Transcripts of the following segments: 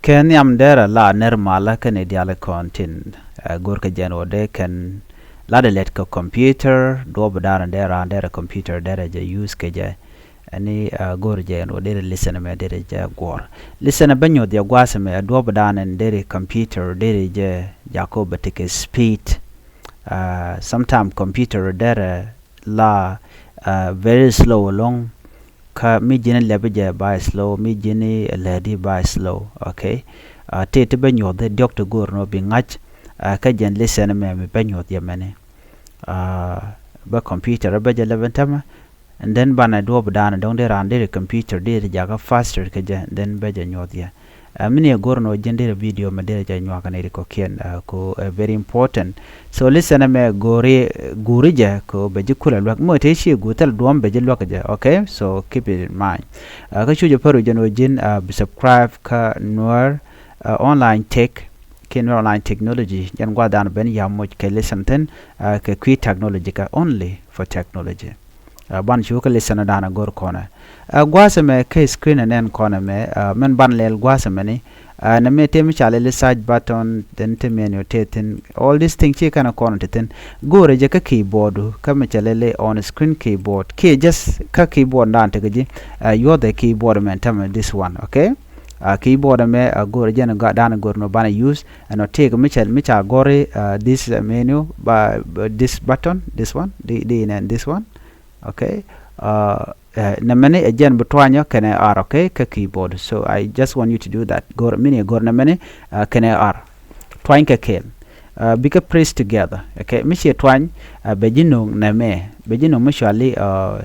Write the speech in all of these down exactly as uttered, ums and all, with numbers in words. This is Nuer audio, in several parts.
Kɛ nhiam derɛ la nɛr malä kɛnɛ diaal kɔn tin, ɛ, go̱rkɛ jɛn wä dee kɛn la dee lɛt kɛ computer, duɔp dan derɛ, derɛ computer derɛ jɛ use kɛ jɛ. Ɛni, ɛ, go̱r jɛ ɛn wä derɛ listen mɛ derɛ jɛ guɔr. Listen bä nyuɔth jɛ gua̱a̱th mɛ, ɛ, duɔp dan derɛ computer derɛ jɛ jakɔ bɛ tekɛ speed. Ɛ, sometime computer derɛ la, ɛ, very slow ɛlɔ̱ŋ. Kä mi ji̱n lɛpi jɛ ba slow, mi ji̱n lɛdi ba slow, okay? Ɛ, ti ti bä nyuɔth diɔk ti go̱r nɔ bi ŋa̱c, ɛ, kä jɛn listen mɛ mi bä nyuɔth jɛ mɛni. Ɛ, bä computer bä jɛ lɛpi tämɛ, and then banɛ duɔp dan dɔ̱ŋ di ran di ri computer di ri jakä faster kä jɛ, and then bä jɛ nyuɔth jɛ. Ɛ, mi ni go̱r nɔ ji̱n derɛ video mɛ derɛ jɛ nyuak ni ri kɔkiɛn, ɛ, ko, ɛ, very important. So listen mɛ go̱ri, go̱ri jɛ ko bɛ ji̱ kulɛ luäk. Mɔ te ci go̱ thil duɔm bɛ ji̱ luäk jɛ. Okay? So keep it in mind. Ɛ, kä cu jɛ päru jɛ nɔ ji̱n, ɛ, bi subscribe kä Nuer, ɛ, online tech, ki Nuer online technology. Jɛn gua̱dan ben ya moc kɛ listen thin, ɛ, kɛ kui̱ technology kä only for technology. Ɛ, ban cu kä listen dan go̱r kɔnɛ. Ɛ, gua̱a̱th mɛ kä screen nɛn kɔnɛ mɛ, ɛ, mɛn ban lɛl gua̱a̱th mɛ ni. Ɛ, nɛ mɛ te mi ca lɛl search button, then te menu te thin. All these things ci kɛn kɔnɛ te thin. Go̱rɛ jɛ kä keyboard, kä mi ca lɛl on screen keyboard. Kiɛ just kä keyboard dan te kä ji̱, ɛ, yuɔth ɛ keyboard mɛ tämɛ this one, okay? Ɛ, keyboard mɛ, ɛ, go̱rɛ jɛn dan go̱r nɔ banɛ use. Ɛn ɔ te kä mi ca, mi ca go̱ri, ɛ, this, ɛ, menu, ba, ba, this button, this one, di, di nɛn this one. Okay. Ɛ, nɛ mɛni ɛ jɛn bi tuanyɔ kɛnɛ R, okay, kä keyboard. So I just want you to do that. Go̱r, mi ni go̱r nɛ mɛni, ɛ, kɛnɛ R. Tuany kɛ kɛɛl. Ɛ, bikɛ press together. Okay. Mi ciɛ tuany, ɛ, bɛ ji̱ no̱o̱ŋ nɛ mɛ. Bɛ ji̱ no̱o̱ŋ mi cuali, ɛ,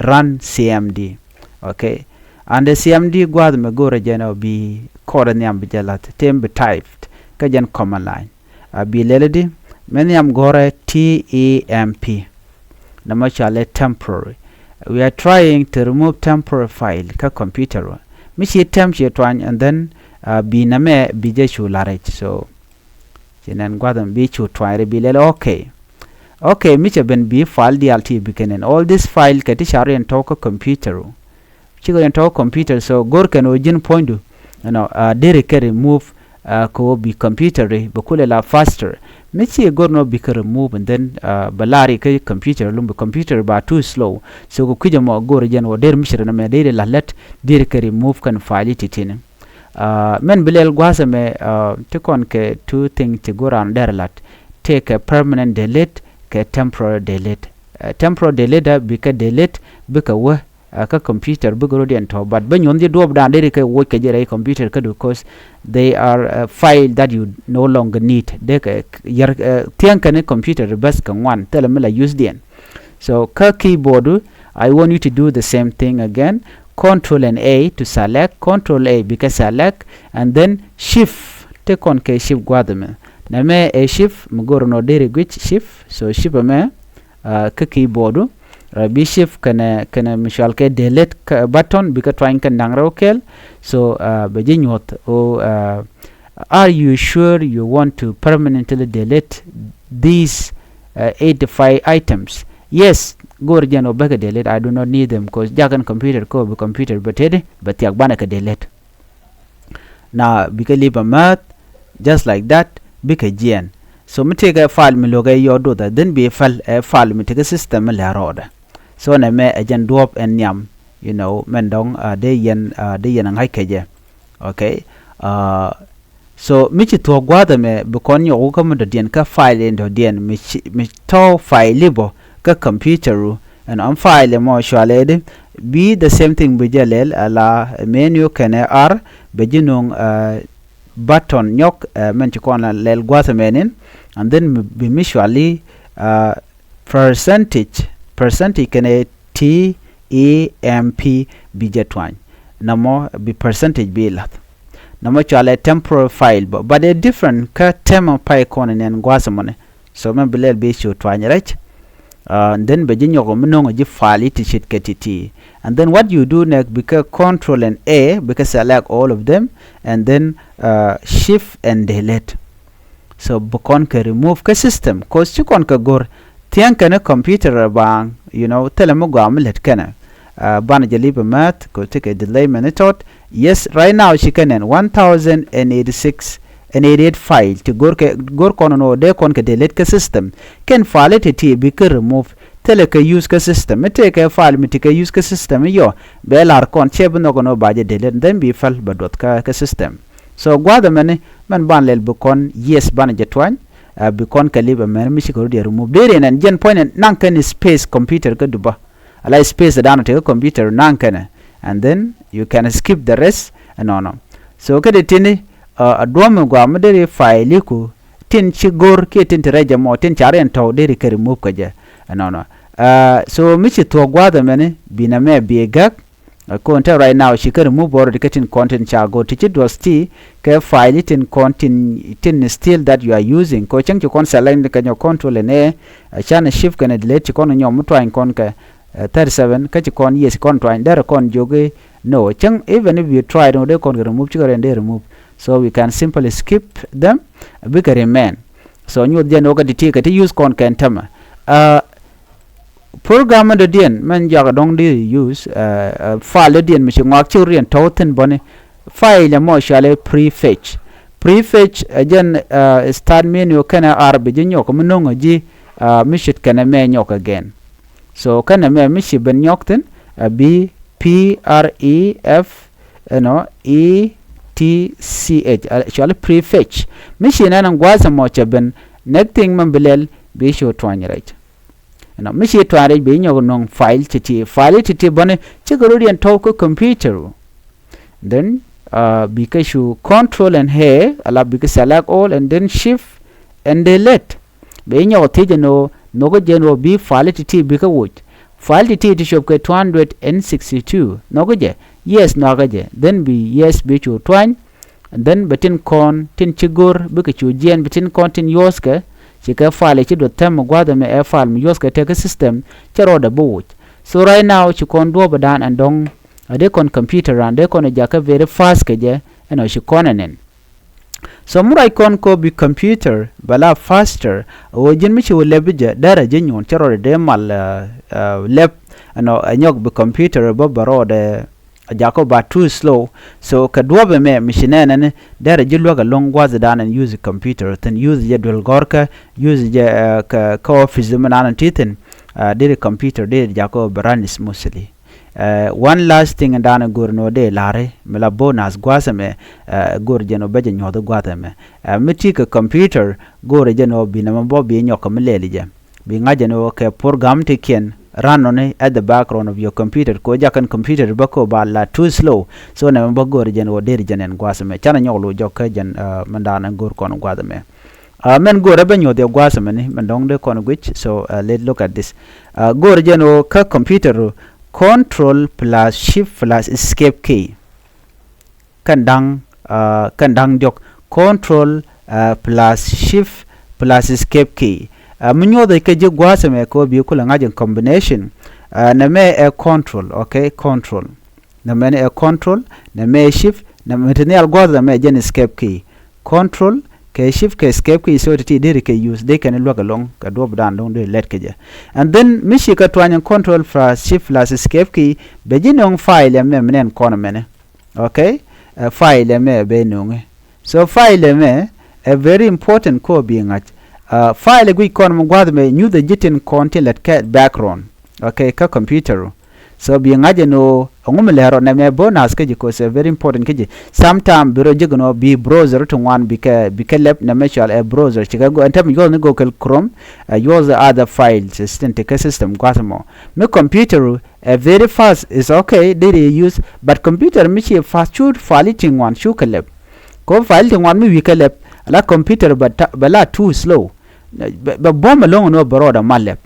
run C M D. Okay. And the C M D gua̱a̱th mɛ go̱rɛ jɛn ɔ bi kɔrɛ nhiam bi jɛ lath. Tem bi typed. Kä jɛn command line. A bi lɛl di, mɛ nhiam go̱rɛ T E M P. Nɛ mɔ cualɛ temporary. We are trying to remove temporary file kä computer wä. Mi ci temp ci tuany, and then, uh, bi nɛ mɛ bi jɛ cu la rɛc. So ci nɛn gua̱th bi cu tuany rɛ bi lɛl, okay. Okay, mi cɛ ben bi file diaal ti bi kɛn in. All this file kɛ ti ca riɛn tɔw kä computer wä. Cikɛ ni tɔ̱ computer, so go̱r kɛn ɣöö ji̱n puɔ̱nydu, you know, uh, deri kɛ remove, uh, kɛ ɣöö bi computer ri bɛ kulɛ la faster. Mi ci go̱r nɔ bikɛ remove, and then, uh, bɛ lar ikä computer lum bi computer ba too slow. So kɛ kui̱c ɛmɔ go̱r jɛn ɣöö der mi ci rɛ nɛ mɛ deri la lät, deri kɛ remove kɛn file ti tini. Uh, mɛn bi lɛl gua̱a̱th ɛmɛ, uh, ti kɔn kɛ two thing ti go̱r an der lat. Tëë kɛ permanent delete kɛ temporary delete. Uh, temporary delete a bikɛ delete bikɛ wä, uh, kä computer bikɛ rɔ diɛn tɔ, but bä nyuɔ̱n ji̱ duɔɔp dan deri kɛ woc kɛ ji̱ rɛy computer kä du, because they are, uh, file that you no longer need. Dee kɛ yɛr, uh, thiäŋ kɛn computer bäth kɛ ŋuan thilɛ mi la use diɛn. So kä keyboard, I want you to do the same thing again. Control and A to select, Control A bikɛ select, and then shift, ti kɔn kɛ shift gua̱th mɛ. Nɛ mɛ ɛ shift, mi go̱r nɔ deri guic shift, so shift mɛ, uh, kä keyboard, uh, bi shift kɛnɛ, kɛnɛ mi cual kɛ delete kɛ button bikɛ tuany kɛ naŋ rɛw kɛl. So, uh, bɛ ji̱ nyuɔth ɣöö, uh, are you sure you want to permanently delete these, uh, eighty-five items? Yes, go̱r jɛn ɣöö bäkɛ delete, I do not need them, 'cause jakɛn computer kɛ ɣöö bi computer bɛ teti bɛ thiak banɛ kɛ delete. Na bikɛ lip a määth, just like that, bikɛ jiɛn. So mi tëëkɛ file mi lo̱kɛ yɔɔt duɔth, then bi file, ɛ file mi tëëkɛ system mi lɛ rɔɔdɛ. So nɛ mɛ ɛ jɛn duɔ̱ɔ̱p ɛn nhiam, you know, mɛn dɔ̱ŋ, uh, dee yɛn, uh, dee yɛn a ŋa̱c kɛ jɛ. Okay. Uh, so mi ci thuɔ̱k gua̱a̱th ɛmɛ bi kɔn nyɔk wä kä mi dɔ̱diɛn kä file in dɔ̱diɛn mi ci, mi tɔ̱ file i̱ bɔ kä computer ru. Ɛn ɔm file ɛmɔ cualɛ di bi the same thing bi jɛ lɛl ala menu kɛnɛ R bɛ ji̱ nuŋ, uh, button nyɔk, uh, mɛn ci kɔn la lɛl gua̱a̱th ɛmɛ nin. And then bi mi cuali, uh, percentage, percentage kɛnɛ T E M P bi jɛ tuany. Namɔ bi percentage bi lath. Namɔ cualɛ temporary file bɔ, but a different kä temp pay kɔn nɛn gua̱a̱th mɔnɛ. So mɛ bi lɛl bi cu tuany rɛc. Uh, and then bɛ ji̱ nyɔk mi no̱ŋ ji̱ file ti ce̱tkɛ ti̱ti̱. And then what you do next, bikɛ control and A, bikɛ select all of them, and then, uh, shift and delete. So bi kɔn kɛ remove kä system, 'cause ci kɔn kɛ go̱r thiäŋ kɛnɛ computer baaŋ, you know, thilɛ mi gɔaa mi lät kɛnɛ. Banɛ jɛ lip a math kɛ ti kɛ delay mɛn i̱ tɔt. Yes, right now ci kɛ nɛn one thousand and eighty six and eighty eight file ti go̱r kɛ go̱r kɔn nɔ dee kɔn kɛ delete kɛ system. Kɛn file ti ti bi kɛ remove thilɛ kɛ use kɛ system mi tëë kɛ file mi ti kɛ use kɛ system i̱ yɔ bɛ lar kɔn cɛ bi nhɔk nɔ ba jɛ delete, then bi file bɛ duɔth kɛ kɛ system. So gua̱a̱th ɛmɛni mɛn ban lɛl bi kɔn yes banɛ jɛ tuany. Bi kɔn kɛ lip ɛmɛni mi ci kɛ rut yɛ remove dee rin ɛn jɛn puɔ̱ny ɛn naŋ kɛn space computer kä duba. Ala space dan ɔ tekɛ computer naŋ kɛnɛ, and then you can skip the rest. Ɛnɔnɔ. So kä de tini a duɔ̱m mi gɔaa mi deri file iku tin ci go̱r kiɛ tin ti rɛc ɛmɔ tin ca riɛn tɔ̱w deri kɛ remove kɛ jɛ. Ɛnɔnɔ. So mi ci thuɔ̱k gua̱a̱th ɛmɛni binɛ mɛ bi gäk. Kɔn te right now ci kɛ remove already kä tin kɔn tin ca go̱r ti ci duɔth ti kɛ file tin kɔn tin tin still that you are using kɔ cäŋ ci kɔn select kɛ nyɔ control ɛn ɛ. Can shift kɛnɛ delete ci kɔn nyɔ mi tuany kɔn kɛ thirty seven kä ci kɔn yes kɔn tuany derɛ kɔn joki. No, cäŋ even if you try no dee kɔn kɛ remove cikɛ rɛn dee remove. So we can simply skip them. Bikɛ remain. So nyuth jɛn wä kä ti ti kɛ ti use kɔn kɛn tämɛ. Program mi dɔ̱diɛn mɛn jɔak dɔ̱ŋ di use file dɔ̱diɛn mi ci ŋɔak ci riɛn tɔ̱w thi̱n bäni. File ɛmɔ cɔali prefetch. Prefetch ɛ jɛn start menu kɛnɛ ar bi ji̱ nyɔk mi no̱ŋ ɛ ji̱ mi ce̱tkɛ nɛmɛ nyɔk again. So kɛnɛ mɛ mi ci ben nyɔk thi̱n ɛ bi p r e f ɛnɔ e t c h cɔali prefetch. Mi ci nɛn ɛn gua̱a̱th ɛmɔ cɛ ben, next thing mɛn bi lɛl bi cu tuany rɛc. Ɛnɔ mi ci tuany rɛc bi nyɔk no̱ŋ file ti ti, file ti ti bäni cikɛ rut yɛn tɔ̱w kä computer. Then bikɛ cu control and a ala bikɛ select all and then shift and delete. Bɛ i̱ nyɔk thiec ɛn ɣöö nhɔkä jɛn ɣöö bi file ti ti bikɛ woc. File ti ti ti cop kɛ two hundred and sixty two nhɔkä jɛ. Yes nhɔakä jɛ, then bi yes bi cu tuany. And then bɛ tin kɔn tin ci go̱r bikɛ cu jiɛɛn bi tin kɔn tin yuɔ̱thkɛ. Cikɛ file ci duɔth tɛm mi gua̱a̱th ɛmɛ ɛ file mi yuɔ̱thkɛ tekɛ system cɛ rɔɔdɛ bi woc. So right now ci kɔn duɔ̱ɔ̱p ɛ da̱a̱n ɛn dɔ̱ŋ a dee kɔn computer ran dee kɔn ɛ jakä very fast kɛ jɛ ɛn ɣöö ci kɔn ɛ nɛn. So mi ruac kɔn kɔ bi computer bɛ la faster ɣöö ji̱n mi ci wä lɛp bi jɛ derɛ ji̱ nyuɔ̱n cä rɔɔdɛ dee mal lɛp. Ɛnɔ ɛ nyɔk bi computer bä bɛ rɔɔdɛ jakɔ ba too slow. So kɛ duɔ̱ɔ̱p ɛmɛ mi ci nɛɛnɛ ni derɛ ji̱ luäk ɛlɔ̱ŋ gua̱thdan ɛn use computer thi̱n, use jɛ duel gɔ̱rkä, use jɛ kɛ office mi nan ti thi̱n. Deri computer deri jakɔ bɛ run smoothly. One last thing in da̱a̱n go̱r ni wä dee la̱ri mi la bonus gua̱a̱th ɛmɛ. Go̱r jɛn wä bä jɛ nyuɔ̱th gua̱a̱th ɛmɛ. Mi ti kɛ computer go̱r jɛn wä bi nɛmɛ bä bi nyɔk kɛ mi lɛli jɛ. Bi ŋa̱c jɛn wä kɛ program ti kiɛn run on at the background of your computer kɛ wä jakɛn computer bä kɛ wä ba la too slow. So nɛmɛ bä go̱r jɛn wä deri jɛn ɛn gua̱a̱th ɛmɛ canɛ nyɔk lo̱c jɔk kä jɛn. Min da̱a̱n go̱r kɔn gua̱a̱th ɛmɛ. Mɛn go̱rɛ bɛ nyuɔ̱th yɛ gua̱a̱th ɛmɛni mɛn dɔ̱ŋ dee kɔn guic. So let look at this. Go̱rɛ jɛn ɣöö kä computer control plus shift plus escape key. Kɛn da̱ŋ kɛn da̱ŋ diɔ̱k control plus shift plus escape key. Mi nyuɔ̱th ɛ kä ji̱ gua̱a̱th ɛmɛ kɛ ɣöö bi kulɛ ŋa̱c in combination. Nɛmɛ ɛ control, okay, control. Nɛmɛni ɛ control, nɛmɛ ɛ shift, nɛmɛ ti nhial gua̱th nɛmɛ ɛ jɛn escape key. Control kɛ shift kɛ escape key, so ti ti deri kɛ use dee kɛn luäk ɛlɔ̱ŋ kɛ duɔ̱p dan dɔ̱ŋ dee lɛt kɛ jɛ. And then mi ci kɛ tuany in control plus shift plus escape key bɛ ji̱ no̱ŋ file ɛmɛ mi nɛn kɔn ɛmɛni. Okay. File ɛmɛ bɛ no̱ŋi. So file ɛmɛ ɛ very important kɔ bi ŋa̱c. File ɛ guic kɔn mi gua̱th ɛmɛ nyuthɛ ji̱ tin kɔn tin lɛt kɛ background. Okay, kä computer. So bi ŋa̱c ɛn ɣöö ɛŋu mi lɛr rɔ nɛmɛ bonus kä ji̱, cause ɛ very important kä ji̱. Sometime bi rɔ ji̱ gɛ nɔ bi browser ti ŋuan bikɛ bikɛ lɛp nɛmɛ cual ɛ browser cikɛ go ɛn tɛm yuɔth ni Google Chrome. Ɛ yuɔth other files system ti kä system gua̱th mɔ. Mi computer ɛ very fast is okay, deri use, but computer mi ci fast cu file ti ŋuan cu kɛ lɛp. Kɛ file ti ŋuan mi wi̱i̱ kɛ lɛp ala computer bɛ la too slow. Bɛ bom ɛlɔ̱ŋ ɛn ɣöö bɛ rɔɔdɛ mal lɛp.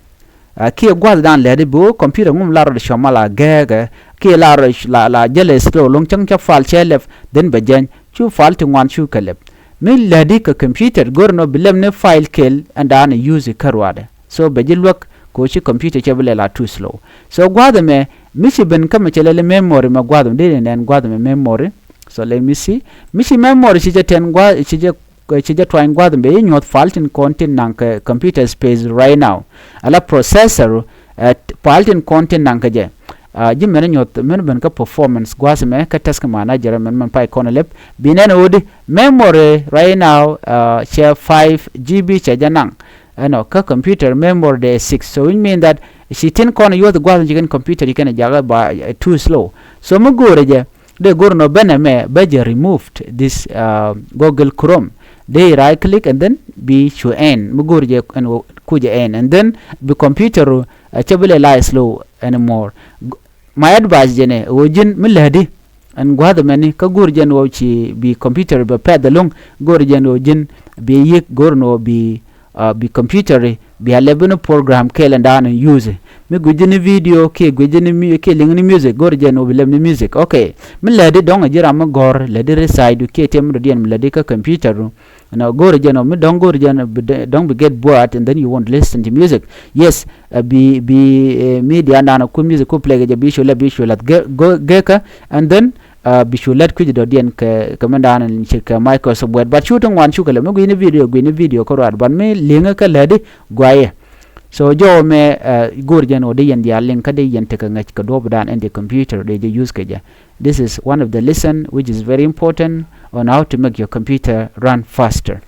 Kiɛ gua̱thdan lɛt i̱ bi wä computer ŋum la rɔɔdɛ cɔmal a gɛɛkɛ kiɛ la rɔɔdɛ la la jälɛ slow ɛlɔ̱ŋ cäŋ cä file cɛ lɛp. Then bɛ jɛny cu file ti ŋuan cu kɛ lɛp. Mi lɛt i̱ kɛ computer go̱r ɛn ɣöö bi lɛp ni file kɛl ɛn da̱a̱n use i̱ kä ruaadɛ. So bɛ ji̱ luäk kɛ ɣöö ci computer cɛ bi lɛl a too slow. So gua̱a̱th ɛmɛ mi ci ben kä mɛ cɛ lɛl i̱ memory mɛ gua̱a̱th ɛmɛ dee ni nɛn gua̱a̱th ɛmɛ memory. So let me see. Mi ci memory ci jɛ tɛn gua̱a̱th ci jɛ ci jɛ tuany gua̱a̱th ɛmɛ bɛ ji̱ nyuɔ̱th file tin kɔn tin naŋ kɛ computer space right now. Ala processor file tin kɔn tin naŋ kɛ jɛ. Ji̱ mɛn nyuɔth mɛn ben kä performance gua̱a̱th mɛ kä task manager mɛn mɛn pay kɔn lɛp bi nɛn ɣöödi memory right now cɛ five G B cɛ jɛ naŋ. Ɛnɔ kä computer memory dee six, so which mean that ci tin kɔn yuɔth gua̱a̱th ci kɛn computer ci kɛn jakä ba too slow. So mi go̱o̱rɛ jɛ dee go̱o̱r nɔ ben ɛmɛ bä jɛ removed this Google Chrome. Dee right click and then bi cu end mi go̱o̱r jɛ ɛn kucɛ end and then bi computer cɛ bi lɛ la slow anymore. My advice jɛnɛ ɣöö ji̱n mi lähdi ɛn gua̱a̱th ɛmɛni kä go̱o̱r jɛn ɣöö ci bi computer bɛ pɛth ɛlɔ̱ŋ. Go̱o̱r jɛn ɣöö ji̱n bi yiëk go̱o̱r ni ɣöö bi bi computer bi a lɛp ni program kɛɛl ɛn daan ɛn use. Mi guic ji̱ ni video kiɛ guic ji̱ ni kiɛ liŋ ni music go̱o̱r jɛn ɣöö bi lɛp ni music. Okay, mi lähdi dɔ̱ŋ ɛ ji̱ ram mi gɔ̱r lähdi reside du kiɛ tiɛm mi dɔ̱diɛn mi lähdi kä computer du. Nɔ go̱o̱r jɛn ɔ mi dɔ̱ŋ go̱o̱r jɛn dɔ̱ŋ bi get bored and then you won't listen to music. Yes, bi bi media naan ku music ku play kɛ jɛ bi cu lɛ bi cu lɛ gekä and then bi cu lät kui̱c dɔ̱diɛn kɛ kɛ mi naan ci kɛ Microsoft Word. But cu ti ŋuan cukɛ lɛ mi gui̱ni video gui̱ni video kä ruaat but mi liŋä kä lädi guayɛ. So jɔwä mɛ go̱o̱r jɛn ɔ di yɛn diaal liŋ kä di yɛn tekɛ ŋäc kɛ duɔ̱ɔ̱p dan in the computer di jɛ use kɛ jɛ. This is one of the lesson which is very important on how to make your computer run faster.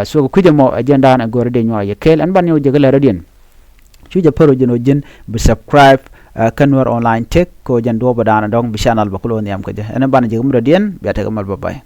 So kɛ kui̱cä mɔ ɛ jɛn daan ɛ go̱rä dee nyuak yɛ kɛɛl ɛn ban nyɔk jɛ kä lɛ rɔ̱diɛn. Cu jɛ pär ɔ jɛn ɔ ji̱n bi subscribe kä Nuer Online Tech kɛ ɔ jɛn duɔ̱ɔ̱p ɛ daan ɛ dɔ̱ŋ bi channel bɛ kulɛ ɔ nhiam kɛ jɛ ɛn ban jɛ kä mi rɔ̱diɛn bia tekɛ mal bye bye.